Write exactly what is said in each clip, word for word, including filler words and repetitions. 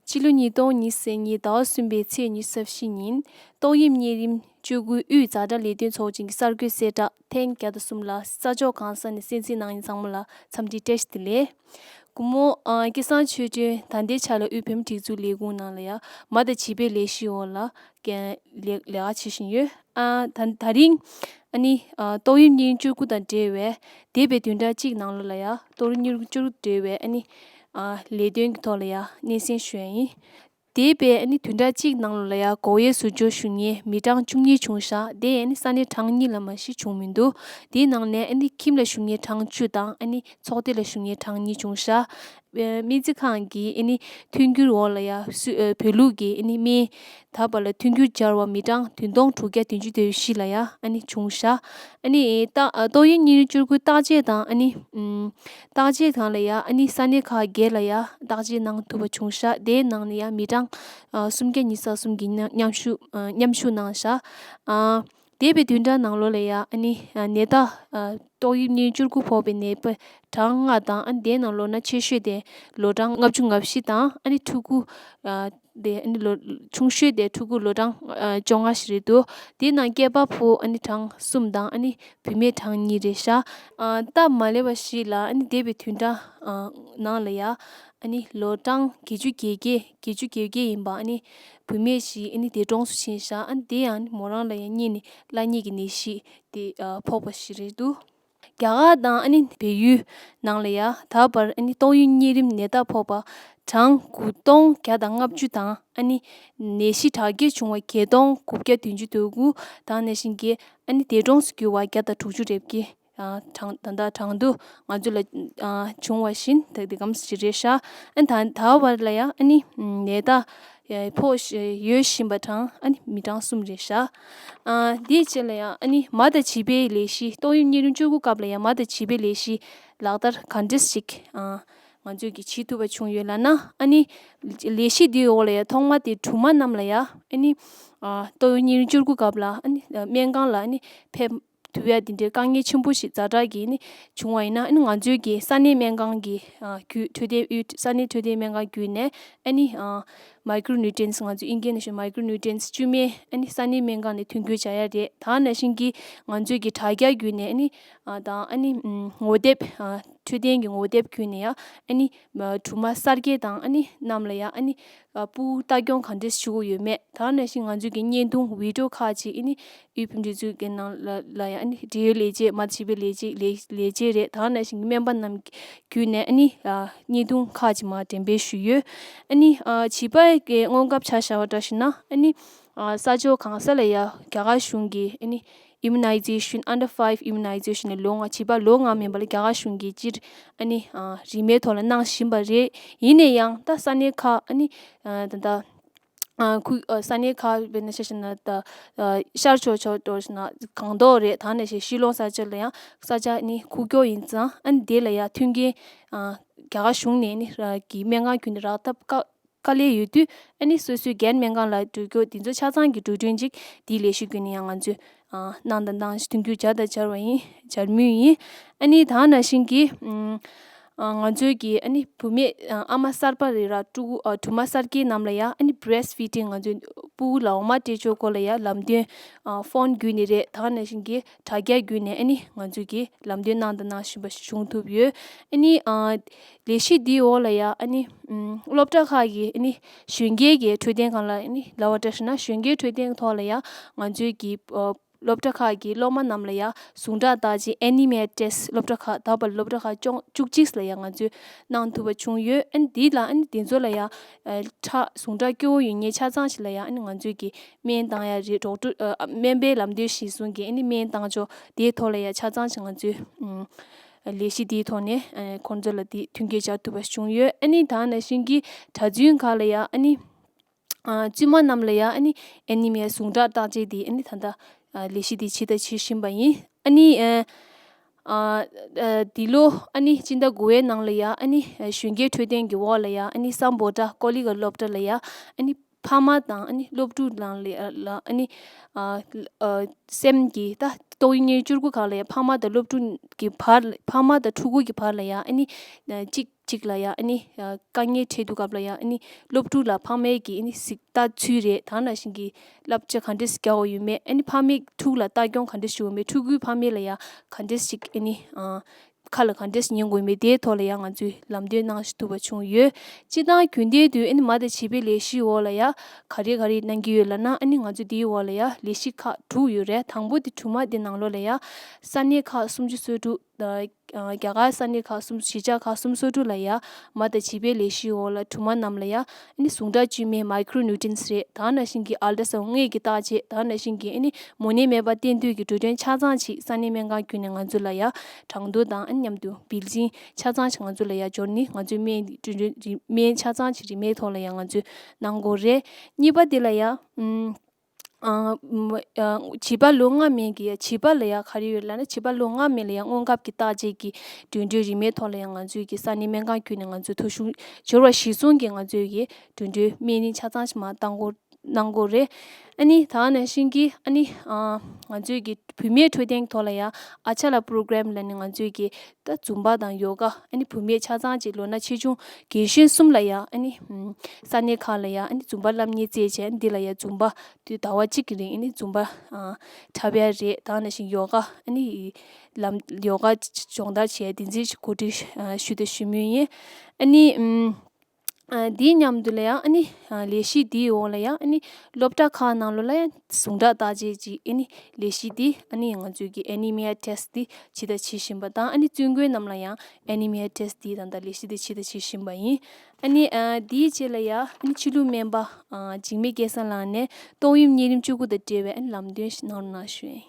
ཕྱི་ལོ་ཉིས་སྟོང་ཉི་ཤུ་རྩ་གཉིས་ཟླ་བ་གསུམ་པའི་ཚེས་ཉི་ཤུ་རྩ་བཞི་ཉིན་ཏོག་དབྱིབས་གཉན་རིམས་བཅུ་དགུ་དབུས་ཛ་དྲག་ལས་དོན་ཚོགས་ཆེན་གྱི་གསར་འགོད་གསལ་བསྒྲགས་ཐེངས་བརྒྱ་དང་གསུམ་ལ་ས་ཕྱོགས་གང་ས་ནས་གསན་གཟིགས་གནང་མཁན་ཚང་མ་ལ་འཚམས་འདྲི་བཀྲ་ཤིས་བདེ་ལེགས། སྐུ་ངོ་ཨ་སྐལ་བཟང་ཆོས་སྒྲོན་ད་ལྟའི་ཆ་ལ་དབུས་བོད་མིའི་སྒྲིག་འཛུགས་ལས་ཁུངས་ནང་ལ་ཡ་མ་དང་བྱིས་པའི་ལས་གཞིའི་འོག་ལ་ལས་ལས་ཀ་བྱེད་བཞིན་ཡོད། ཨ་ད་ད་རིང་ཨ་ནི་ཨ་ཏོག་དབྱིབས་གཉན་རིམས་བཅུ་དགུ་དང་འབྲེལ་བའི་འདས་པའི་བདུན་ཕྲག་གཅིག་ནང་ལོགས་ལ་ཡ་ཏོག་དབྱིབས་གཉན་རིམས་བཅུ་དགུ་འབྲེལ་བའི་ཨ་ནི་ཨ་ལས་དོན་གྱི་ཐོག་ལ་ཡ་སྙན་སེང་ཞུ་ཡ་ཡིན། འདས་པའི་ཨ་ནི་བདུན་ཕྲག་གཅིག་ནང་ལོགས་ལ་ཡ་སྒོ་དབྱེ་ཟུར་འཇོག་ཞུ་མཁན་མི་གྲངས་བཅུ་གཉིས་བྱུང་ཤག་དེ་ཨ་ནི་ས་གནས་གྲངས་གཉིས་ལ་མ་གཞི་བྱུང་མི་འདུག་དེའི་ནང་ནས་ཨ་ནི་ཁྱིམ་ལ་བཞུགས་མཁན་གྲངས་བཅུ་དང་ཨ་ནི་ཚོགས་སྡེ་ལ་བཞུགས་མཁན་གྲངས་གཉིས་བྱུང་ཤག་ཨ་སྨན་རྩིས་ཁང་གི་ཨ་ནི་མཐུན་འགྱུར་འོག་ལ་ཡ་སུ་ཨ་བོད་ལུགས་ཀྱི་ཨ་ནི་སྨན་ད་བར་ལ་མཐུན་འགྱུར་སྦྱར་བ་མི་གྲངས་བདུན་སྟོང་དྲུག་བརྒྱ་བདུན་ཅུ་དོན་བཞི་ལ་ཡ་ཨ་ནི་བྱུང་ཤག་ཨ་ནི་ཏ་ཨ་ཏོག་དབྱིབས་གཉན་རིམས་བཅུ་དགུ་བརྟག་དཔྱད་དང་ཨ་ནི་ཨམ་བརྟག་དཔྱད་སྒང་ལ་ཡ་ཨ་ནི་ས་གནས་ཁག་བརྒྱད་ལ་ཡ་བརྟག་དཔྱད་གནང་ཐུབ་པ་བྱུང་ཤག་དེའི་ནང་ནས་ཡ་མི་གྲངས་ཨ་སུམ་བརྒྱ་ཉི་ཤུ་རྩ་གསུམ་གྱིས་མཉམ་མཉམ་ཞུགས་ཨ་མཉམ་ཞུགས་གནང་ཤག་ཨ་འདས་པའི་བདུན་ཕྲག་ནང་ལོགས་ལ་ཡ་ཨ་ནི་ཨ་ནད་རྟགས་ཨ་ཏོག་དབྱིབས་གཉན་རིམས་བཅུ་དགུ་ཕོག་པའི་ནད་པ་གྲངས་ལྔ་དང་ཨ་ནི་དེའི་ནང་ལོ་ན་ཆེ་ཤོས་དེ་ལོ་གྲངས་ལྔ་བཅུ་ང་བཞི་དང་ཨ་ནི་ཕྲུ་གུ་ཨ་དེ་ཨ་ནི་ལོ་ཆུང་ཤོས་དེ་ཕྲུ་གུ་ལོ་གྲངས་ཨ་བཅོ་ལྔ་ཞིག་རེད་འདུག་དེའི་ནང་སྐྱེས་པ་ཕོ་ཨ་ནི་གྲངས་གསུམ་དང་ཨ་ནི་བུད་མེད་གྲངས་གཉིས་རེད་ཤག་ཨ་སྟབས་མ་ལེགས་པ་ཞིག་ལ་ཨ་ནི་འདས་པའི་བདུན་ཕྲག་ཨ་ནང་ལ་ཡ་ཨ་ནི་ལོ་གྲངས་བརྒྱད་ཅུ་གྱ་བརྒྱད་བརྒྱད་ཅུ་གྱ་བརྒྱད་ཡིན་པ་ཨ་ནི་བུད་མེད་ཞིག་ཨ་ནི་འདས་གྲོངས་སུ་ཕྱིན་ཤག་ཨ་ནི་དེ་ཡང་མོ་རང་ལ་ཡང་གཉིད་ནས་བླ་གཉིད་ཀྱི་ནད་གཞི་དེ་ཨ་ཕོག་པ་ཞིག་རེད་འདུག་རྒྱ་གར་དང་ཨ་ནི་བལ་ཡུལ་ནང་ལ་ཡ་ད་བར་ཨ་ནི་ཏོག་དབྱིབས་གཉན་རིམས་ནད་རྟགས་ཕོག་པ་གྲངས་དགུ་སྟོང་བརྒྱ་དང་ལྔ་བཅུ་དང་ཨ་ནི་ནད་གཞི་དྲག་སྐྱེད་བྱུང་བ་བརྒྱད་སྟོང་དགུ་བརྒྱ་བདུན་ཅུ་དོན་དགུ་དང་ནང་བཞིན་གྱི་ཨ་ནི་འདས་གྲོངས་སུ་གྱུར་བ་བརྒྱ་དང་དྲུག་ཅུ་རེ་བརྒྱད་ཨ་གྲངས་ད་ལྟ་གྲངས་ཐོ་ང་ཚོ་ལ་ཨ་བྱུང་བ་བཞིན་ད་དེ་གམ་ཞིག་རེད་ཤག་ཨ་ནི་ད་ད་བར་ལ་ཡ་ཨ་ནི་ནད་རྟགས་ཡ་ཕོག་ཡོད་བཞིན་པ་གྲངས་ཨ་ནི་མི་གྲངས་གསུམ་རེད་ཤག་ཨ་དེའི་རྗེས་ལ་ཡང་ཨ་ནི་མ་དང་བྱིས་པའི་ལས་གཞི་ཏོག་དབྱིབས་གཉན་རིམས་བཅུ་དགུ་སྐབས་ལ་ཡང་མ་དང་བྱིས་པའི་ལས་གཞི་ལག་བསྟར་ག་འདྲས་ཞིག་ཨ་ང་ཚོས་ཀྱི་བྱེད་ཐུབ་པ་བྱུང་ཡོད་ལབ་ན་ཨ་ནི་ལས་གཞི་འདིའི་འོག་ལ་ཡང་ཐོག་མ་དེ་སྦྲུམ་མ་རྣམས་ལ་ཡང་ཨ་ནི་ཨ་ཏོག་དབྱིབས་གཉན་རིམས་བཅུ་དགུ་སྐབས་ལ་ཨ་ནི་སྨན་ཁང་ལ་ཨ་ནི་ཕེབས་ཐུབ་ཡ་དེ་འདྲའི་དཀའ་ངལ་ཆེན་པོ་ཞིག་ཛ་དྲག་གིས་ནི་བྱུང་བ་ཡིན་ན་ཨ་ནི་ང་ཚོའི་གི་ས་གནས་སྨན་ཁང་གི་ཨ་བརྒྱུད་འཕྲོད་བསྟེན་དབུས་ས་གནས་འཕྲོད་བསྟེན་སྨན་ཁང་བརྒྱུད་ནས་ཨ་ནི་ཨ་མའི་ཀྲོ་ནིའུ་ཊྲིན་སི་ང་ཚོ་དབྱིན་སྐད་ནང་བཤད་མའི་ཀྲོ་ནིའུ་ཊྲིན་སི་བཅུད་སྨན་ཨ་ནི་ས་གནས་སྨན་ཁང་ནས་ཐོན་སྐྱེད་བྱ་ཡ་རེད། ད་ནང་བཞིན་གྱི་ང་ཚོའི་གི་དྲ་རྒྱ་བརྒྱུད་ནས་ཨ་ནི་ཨ་དང་ཨ་ནི་ཨམ་ངོ་དེབ་ཨ་འཕྲོད་བསྟེན་གྱི་ངོ་དེབ་བརྒྱུད་ནས་ཡང་ཨ་ནི་སྦྲུམ་མ་གསར་སྐྱེས་དང་ཨ་ནི་རྣམས་ལ་ཡང་ཨ་ནི་ཨ་སྤུ་གུ་ལྟ་སྐྱོང་ག་འདྲས་ཞུ་དགོས་ཡོད་མེད། ད་ནང་བཞིན་ང་ཚོའི་གི་བརྙན་ཐུང་བི་ཌི་ཡོ་ཁག་ཅིག་ཨ་ནི་དབུས་བོད་མིའི་སྒྲིག་འཛུགས་ཀྱི་ནང་ལ་ལ་ཡང་ཨ་ནི་འབྲེལ་ཡོད་ལས་བྱེད་མ་བྱིས་པའི་ལས་བྱེད་ལས་ལས་བྱེད་རེད། ད་ནང་བཞིན་གྱི་སྨན་པ་རྣམས་བརྒྱུད་ནས་ཨ་ནི་ཨ་བརྙན་ཐུང་ཁག་ཅིག་མར་འགྲེམས་སྤེལ་ཞུས་ཡོད། ཨ་ནི་ཨ་བྱིས་པ་གི་སྔོན་ཁབ་ཆ་བཞག་པ་འདྲ་ཞིག་ན་ཨ་ནི་ཨ་ས་ཕྱོགས་གང་ས་ལ་ཡང་རྒྱ་གར་གཞུང་གིས་ཨ་ནི་immunization under five immunization ལ་ལོ་ལྔ་བྱིས་པ་ལོ་ལྔ་མིན་པ་ལ་རྒྱ་གར་གཞུང་གིས་སྤྱིར་ཨ་ནི་ཨ་རིན་མེད་ཐོག་ལ་གནང་བཞིན་པ་རེད། ཡིན་ན་ཡང་ད་ས་གནས་ཁག་ཨ་ནི་ཨ་ད་ལྟ་ཨ་ཁུལ་ཨ་ས་གནས་ཁག་དཔེར་ན་ཆ་བཞག་ན་ད་ཨ་ཤར་ཕྱོགས་ཕྱོགས་འགྲོ་ཞིག་ན་སྒང་ཏོག་རེད། ད་ནང་བཞིན་ཤི་ལོང་ས་ཕྱོགས་ལ་ཡང་ས་ཆ་ནི་ཁུག་ཀྱོག་ཡིན་ཙང་ཨ་ནི་དེ་ལ་ཡང་མཐུན་རྐྱེན་ཨ་རྒྱ་གར་གཞུང་ནས་ནི་ར་གི་སྨན་ཁང་བརྒྱུད་ནས་རག་ཐབས་དཀའ་དཀའ་ལས་ཡོད་དུས་ཨ་ནི་སོ་སོའི་རྒན་སྨན་ཁང་ལ་འགྲོ་རྒྱུ་དེ་ཚོ་ཆ་ཚང་གི་འགྲོ་གྲོན་ཅིག་དེའི་ལས་གཞི་བརྒྱུད་ནས་ཡང་ང་ཚོས་ཨ་གནང་དང་གནང་མཐུན་འགྱུར་སྦྱར་དང་སྦྱར་བ་ཡིན་སྦྱར་མུས་ཡིན། ཨ་ནི་ད་ནང་བཞིན་གྱི་ཨ་ང་ཚོའི་གི་ཨ་ནི་བུད་མེད་ཨ་ཨ་མ་གསར་པ་རེ་ར་ཕྲུ་གུ་ཨ་སྦྲུམ་མ་གསར་སྐྱེས་རྣམས་ལ་ཡང་ཨ་ནི་breastfeeding ང་ཚོའི་སྤུ་གུ་ལ་འོ་མ་སྤྲད་ཕྱོགས་སྐོར་ལ་ཡང་ལམ་སྟོན་ཨ་ཕོན་བརྒྱུད་ནས་རེད། ད་ནང་བཞིན་གྱི་དྲ་རྒྱ་བརྒྱུད་ནས་ཨ་ནི་ང་ཚོས་ཀྱི་ལམ་སྟོན་གནང་དང་གནང་བཞིན་པ་ཞིག་བྱུང་ཐུབ་ཡོད། ཨ་ནི་ཨ་ལས་གཞི་འདིའི་འོག་ལ་ཡང་ཨ་ནི་ཨམ་སློབ་གྲྭ་ཁག་གི་ཨ་ནི་གཞོན་སྐྱེས་ཀྱི་འཕྲོད་བསྟེན་སྒང་ལ་ཨ་ནི་ལབ་པ་འདྲ་ཞིག་ན་གཞོན་སྐྱེས་འཕྲོད་བསྟེན་ཐོག་ལ་ཡང་ང་ཚོས་ཀྱི་ཨ་སློབ་གྲྭ་ཁག་གི་སློབ་མ་རྣམས་ལ་ཡང་ཟུངས་ཁྲག་བརྟག་དཔྱད་anemia test སློབ་གྲྭ་ཁག་ད་བར་སློབ་གྲྭ་ཁག་བཅུ་བཅུ་གཅིག་ལ་ཡང་ང་ཚོས་གནང་ཐུབ་པ་བྱུང་ཡོད། ཨ་ནི་འདི་ལ་ཨ་ནི་དེ་ཚོ་ལ་ཡང་ཨ་ཁྲག་ཟུངས་ཁྲག་སྐྱོ་བོ་ཡོད་མཁན་ཆ་ཚང་ཞིག་ལ་ཡང་ཨ་ནི་ང་ཚོས་ཀྱི་སྨན་བཏང་ཡ་རེད། ཌོག་ཊར་ཨ་སྨན་པའི་ལམ་སྟོན་གཞིར་བཟུང་གི་ཨ་ནི་སྨན་བཏང་ཕྱོགས་དེའི་ཐོག་ལ་ཡང་ཆ་ཚང་ཞིག་ང་ཚོས་ཨ་ལས་གཞི་དེའི་ཐོག་ནས་ཨ་ཁོང་ཚོ་ལ་དེ་མཐུན་རྐྱེན་སྦྱར་ཐུབ་པ་བྱུང་ཡོད། ཨ་ནི་ད་ནང་བཞིན་གྱི་གྲྭ་བཙུན་ཁག་ལ་ཡང་ཨ་ནི་ཨ་བཙུན་མ་རྣམས་ལ་ཡང་ཨ་ནི་anemia ཟུངས་ཁྲག་བརྟག་དཔྱད་དེ་ཨ་ནི་ད་ལྟ་ཨ་ལས་གཞི་དེ་བྱས་དང་བྱེད་བཞིན་པ་ཡིན། ཨ་ནི་ཨ་ཨ་ཨ་འདི་ལོ་ཨ་ནི་སྤྱི་ཟླ་དགུ་པའི་ནང་ལ་ཡང་ཨ་ནི་ཨ་གཞོན་སྐྱེས་འཕྲོད་བསྟེན་གྱི་འོག་ལ་ཡང་ཨ་ནི་སམ་བྷོ་ཊ་ཀོ་ལི་གྷལ་སློབ་གྲྭ་ལ་ཡང་ཨ་ནི་ཕ་མ་དང་ཨ་ནི་སློབ་ཕྲུག་ནང་ལ་ལ་ཨ་ནི་ཨ་ཨ་སེམས་ཀྱི་ད་ཏོག་དབྱིབས་གཉན་རིམས་བཅུ་དགུ་སྒང་ལ་ཡང་ཕ་མ་དང་སློབ་ཕྲུག་གི་བར་ཕ་མ་དང་ཕྲུ་གུ་གི་བར་ལ་ཡང་ཨ་ནི་ཨ་གཅིག་གཅིག་ལ་ཡ་ཨ་ནི་དཀའ་ངལ་འཕྲད་དུས་སྐབས་ལ་ཡ་ཨ་ནི་སློབ་ཕྲུག་ལ་ཕ་མས་ཀྱི་ཨ་ནི་གཟིགས་ལྟ་ཚུལ་རེད། ད་ནང་བཞིན་གྱི་བསླབ་བྱ་ག་འདྲས་རྒྱག་དགོས་ཡོད་མེད། ཨ་ནི་ཕ་མས་ཕྲུ་གུ་ལ་ལྟ་སྐྱོང་ག་འདྲས་བྱེད་དགོས་མེད། ཕྲུ་གུའི་ཕ་མས་ལ་ཡ་ག་འདྲས་ཞིག་ཨ་ནི་ཁ་ལ་ག་འདྲས་ཉན་དགོས་མེད། དེའི་ཐོག་ལ་ཡང་ང་ཚོས་ལམ་སྟོན་གནང་ཐུབ་པ་བྱུང་ཡོད། སྤྱིར་བཏང་རྒྱུན་ལྡན་དུ་ཨ་ནི་མ་དང་བྱིས་པའི་ལས་གཞིའི་འོག་ལ་ཡ་ག་རེ་ག་རེ་གནང་གི་ཡོད་ལབ་ན། ཨ་ནི་ང་ཚོ་དེའི་འོག་ལ་ཡ་ལས་གཞི་ཁག་དྲུག་ཡོད་རེད། དང་པོ་དེ་སྦྲུམ་མ་དེ་ནང་ལོགས་ལ་ཡ་ས་གནས་ཁག་སུམ་ཅུ་སོ་དྲུག་ད་རྒྱ་གར་ས་གནས་ཁག་སུམ་གཞིས་ཆགས་ཁག་སུམ་ཅུ་སོ་དྲུག་ལ་ཡ་མ་དང་བྱིས་པའི་ལས་གཞིའི་འོག་ལ་སྦྲུམ་མ་རྣམས་ལ་ཡ་ཨ་ནི་ཟུངས་ཁྲག་བཅུད་མའི་མའི་ཀྲོ་ནིའུ་ཊི་རེན་སི་རེད། ད་ནང་བཞིན་གྱི་ཨལ་ཊ་སའུན་ཌི་དངོས་ཀྱི་བརྟག་དཔྱད། ད་ནང་བཞིན་གྱི་ཨ་ནི་མོ་ནད་མེད་པ་བསྟེན་འདོད་ཀྱི་འགྲོ་གྲོན་ཆ་ཚང་ཅིག་ས་གནས་སྨན་ཁང་བརྒྱུད་ནས་ང་ཚོ་ལ་ཡ་གྲངས་ཐོ་དང་ཨ་ནི་མཉམ་དུ་བིལ་ཅིང་ཆ་ཚང་ཅིག་ང་ཚོ་ལ་ཡ་འབྱོར་ནི། ང་ཚོས་སྨན་འདི་འགྲོ་གྲོན་རིན་སྨན་ཆ་ཚང་ཅིག་རིན་མེད་ཐོག་ལ་ཡ་ང་ཚོས་གནང་དགོས་རེད། གཉིས་པ་དེ་ལ་ཡ་ཨུམ། ཨ། ཨ། བྱིས་པ་ལོ་ལྔ་མན་གྱི་ཡ་བྱིས་པ་ལ་ཡ་ག་རེ་ཡོད་ལབ་ན། བྱིས་པ་ལོ་ལྔ་མན་ལ་ཡ་སྔོན་ཁབ་ཀྱི་བརྟག་དཔྱད་ཀྱི་འགྲོ་གྲོན་རིན་མེད་ཐོག་ལ་ཡ་ང་ཚོས་ཀྱི་ས་གནས་སྨན་ཁང་བརྒྱུད་ནས་ང་ཚོས་ཐོ་གཞུང་འབྱོར་བ་གཞིར་བཟུང་གི་ང་ཚོས་ཀྱི་འགྲོ་གྲོན་སྨན་རིན་ཆ་ཚང་ཞིག་མར་གཏང་དགོས་གནང་དགོས་རེད། ཨ་ནི་ད་ནང་བཞིན་གྱི་ཨ་ནི་ཨ། ང་ཚོས་ཀྱི་བུད་མེད་འཕྲོད་བསྟེན་ཐོག་ལ་ཡ་ཨ་ཅ་ལ་པོ་རོ་གྷ་རམ་ལབ་ནས་ང་ཚོས་ཀྱི་ད་ཛུམ་པ་དང་ཡོ་ག་ཨ་ནི་བུད་མེད་ཆ་ཚང་ཅིག་ལོ་ན་ཆེ་ཆུང་རྒན་གཞོན་གསུམ་ལ་ཡ་ཨ་ནི་ཨུམ། ས་གནས་ཁག་ལ་ཡ་ཨ་ནི་ཛུམ་པ་བསླབ་གཉེར་བྱས་བྱས། ཨ་ནི་འདི་ལ་ཡ་ཛུམ་པ་དུས་ཟླ་བ་གཅིག་གི་རིང་ཨ་ནི་ཛུམ་པ་ཨ་འཁྲབ་ཡ་རེད། ད་ནང་བཞིན་ཡོ་ག་ཨ་ནི་ལམ་ཡོ་ག་སྦྱོང་བརྡར་བྱས་དེ་འཛིན་གོ་སྒྲིག་ཨ་ཞུ་དང་ཞུ་མུས་ཡིན། ཨ་ནི་ཨུམ། ཨ། དེའི་མཉམ་དུ་ལ་ཡང་ཨ་ནི་ཨ་ལས་གཞི་དེའི་འོག་ལ་ཡང་ཨ་ནི་སློབ་གྲྭ་ཁག་ནང་ལོགས་ལ་ཡང་ཟུངས་ཁྲག་བརྟག་དཔྱད་ཀྱི་ཨ་ནི་ལས་གཞི་དེ་ཨ་ནི་ང་ཚོས་ཀྱི་ཨེ་ནི་མི་ཡ་ཊེ་སི་དེ་བྱེད་དང་བྱེད་བཞིན་པ་དང་། ཨ་ནི་བཙུན་དགོན་རྣམས་ལ་ཡང་ཨེ་ནི་མི་ཡ་ཊེ་སི་དེ་དང་ད་ལས་གཞི་དེ་བྱེད་དང་བྱེད་བཞིན་པ་ཡིན། ཨ་ནི་ཨ་དེའི་རྗེས་ལ་ཡང་ཨ་ནི་ཕྱི་ལུགས་སྨན་པ་ཨ་འཇིགས་མེད་སྐལ་བཟང་ལགས་ནས་ཏོག་དབྱིབས་གཉན་རིམས་བཅུ་དགུ་དང་འབྲེལ་བའི་ཨ་ནི་ལམ་སྟོན་ཞིག་གནང་རོགས་གནང་ཞུ་ཡིན།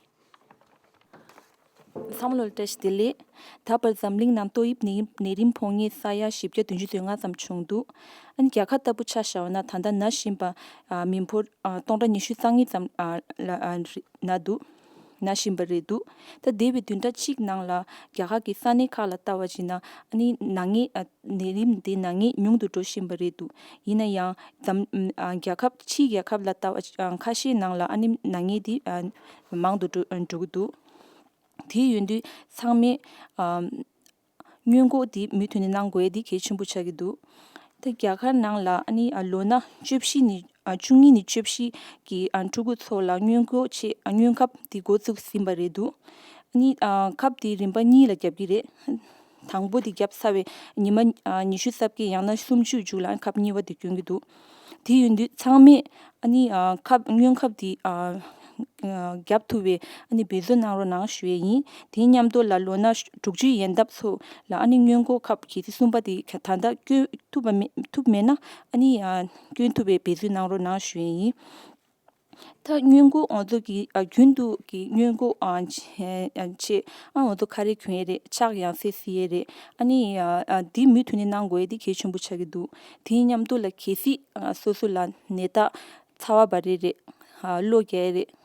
ཚང་མ་ལ་བཀྲ་ཤིས་བདེ་ལེགས། ད་བར་འཛམ་གླིང་ནང་ཏོག་དབྱིབས་ནད་ནད་རིམས་ཕོག་མཁན་ས་ཡ་བཞི་བརྒྱ་བདུན་ཅུ་དོན་ལྔ་ཙམ་བྱུང་འདུག་ཨ་ནི་རྒྱལ་ཁབ་ལྟ་བུ་ཆ་བཞག་པ་ན་ད་ལྟ་ན་བཞིན་པ་ཨ་མི་འབོར་ཨ་སྟོང་ཕྲག་ཉི་ཤུ་རྩ་གཉིས་ཙམ་ཨ་ལ་ཨ་རེ་ན་འདུག་ན་བཞིན་པ་རེད་འདུག་ད་འདས་པའི་བདུན་ཕྲག་གཅིག་ནང་ལ་རྒྱ་གར་གྱི་ས་གནས་ཁག་ལ་ལྟ་བ་བྱས་ན་ཨ་ནི་ན་ནད་ཨ་ནད་རིམས་འདི་ན་ནད་ཉུང་དུ་འགྲོ་བཞིན་པ་རེད་འདུག་ཡིན་ན་ཡང་འཛམ་ཨ་རྒྱལ་ཁབ་ཕྱིའི་རྒྱལ་ཁབ་ལ་ལྟ་བ་ཨ་ཁ་ཤས་ནང་ལ་ཨ་ནི་ན་ནད་འདི་ཨ་མང་དུ་འགྲོ་འགྲོ་གི་འདུག་དེ་ཡིན་དུས་ཚང་མས་ཨ་སྔོན་འགོག་འདི་མུ་མཐུད་ནས་གནང་དགོས་འདི་གལ་ཆེན་པོ་ཆགས་ཀྱི་འདུག་ད་རྒྱ་གར་ནང་ལ་ཨ་ནི་ཨ་ལོ་ན་བཅུ་བཞི་ནས་ཨ་བཅུ་གཉིས་ནས་བཅུ་བཞི་གི་ཨ་ཕྲུ་གུ་ཚོ་ལ་སྔོན་འགོག་ཆེད་ཨ་སྔོན་ཁབ་འདི་འགོ་བཙུགས་ཟིན་པ་རེད་འདུག་ཨ་ནི་ཨ་ཁབ་འདི་རིམ་པ་གཉིས་ལ་བརྒྱབ་ཀྱི་རེད། དང་པོ་དེ་བརྒྱབ་ཚར་བའི་ཉི་མ་ཨ་ཉི་ཤུ་རྩ་བརྒྱད་ཡང་ན་སུམ་ཅུ་མཇུག་ལ་ཁབ་གཉིས་པ་དེ་སྐྱོན་གྱི་འདུག་དེ་ཡིན་དུས་ཚང་མས་ཨ་ནི་ཨ་ཁབ་སྔོན་ཁབ་དེ་ཨ་ཨ་བརྒྱབ་ཐུབ་པའི་ཨ་ནི་འབད་བརྩོན་གནང་རོགས་གནང་ཞུ་ཡས་ཡིན། དེའི་མཉམ་དུ་ལ་ལོ་ན་དྲུག་ཅུའི་ཡན་འདབ་ཚོ་ལ་ཨ་ནི་སྔོན་འགོག་ཁབ་གལ་སྲིད་གསུམ་པ་དེ་ད་ལྟ་སྐྱོན་ཐུབ་པ་མེད་ཐུབ་མེད་ན་ཨ་ནི་ཨ་སྐྱོན་ཐུབ་པའི་འབད་བརྩོན་གནང་རོགས་གནང་ཞུ་ཡས་ཡིན། ད་སྔོན་འགོག་ང་ཚོ་གི་ཨ་རྒྱུན་དུ་གི་སྔོན་འགོག་ཨ་བྱེད་ཨ་ང་ཚོ་ག་རེ་གྱོན་ཡས་རེད། ཕྱག་ཡང་སེ་བསིལ་ཡས་རེད། ཨ་ནི་ཨ་ཨ་འདི་མུ་མཐུད་ནས་གནང་དགོས་ཡས་འདི་གལ་ཆེན་པོ་ཆགས་ཀྱི་འདུག་དེའི་མཉམ་དུ་ལ་གལ་སྲིད་ཨ་སོ་སོ་ལ་ནད་རྟགས་ཚ་བ་འབར་ཡས་རེད། ཨ་གློ་རྒྱག་ཡས་རེད།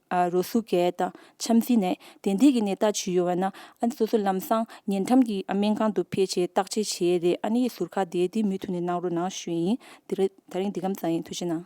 ཨ་རོ་སུ་རྒྱག་ཡས་དང་ཆམ་སིལ་ནད་དེ་འདྲས་ཀྱི་ནད་རྟགས་ཅིག་ཡོད་པ་ན་ཨ་ནི་སོ་སོ་ལམ་སང་ཉེ་འགྲམ་གྱི་ཨ་སྨན་ཁང་དུ་ཕེབས་བྱས་བརྟག་དཔྱད་བྱེད་ཡས་རེད། ཨ་ནི་ཟུར་བཀག་དེ་འདི་མུ་མཐུད་ནས་གནང་རོགས་གནང་ཞུ་ཡས་ཡིན། དེ་རེད། ད་རིང་འདི་གམ་ཙམ་ཡིན། ཐུགས་རྗེ་གནང་།